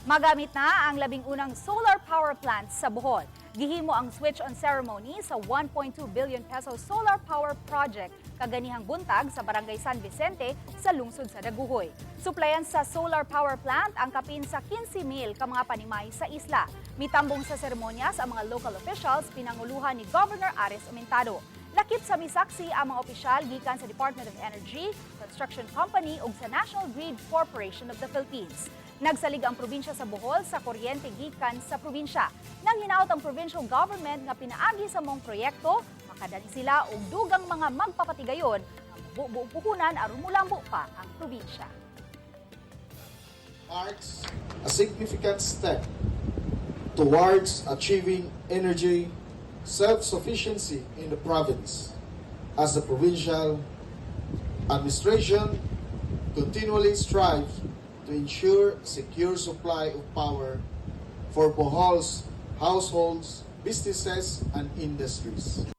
Magamit na ang 11 solar power plant sa Bohol. Gihimo ang switch-on ceremony sa ₱1.2 billion solar power project kaganihang buntag sa Barangay San Vicente sa lungsod sa Dagohoy. Suplayan sa solar power plant ang kapin sa 15 mil ka mga panimay sa isla. Mitambong sa seremonya sa mga local officials pinanguluhan ni Governor Aris Aumentado. Lakip sa misaksi ang mga opisyal gikan sa Department of Energy, Construction Company ug sa National Grid Corporation of the Philippines. Nagsalig ang probinsya sa Bohol sa kuryente gikan sa probinsya. Nang hinaot ang provincial government nga pinaagi sa maong proyekto, makadani sila og dugang mga magpapatigayon nga mubuo puhunan aron mulambo pa ang probinsya. Marks a significant step towards achieving energy self-sufficiency in the province as the provincial administration continually strives to ensure a secure supply of power for Bohol's households, businesses, and industries.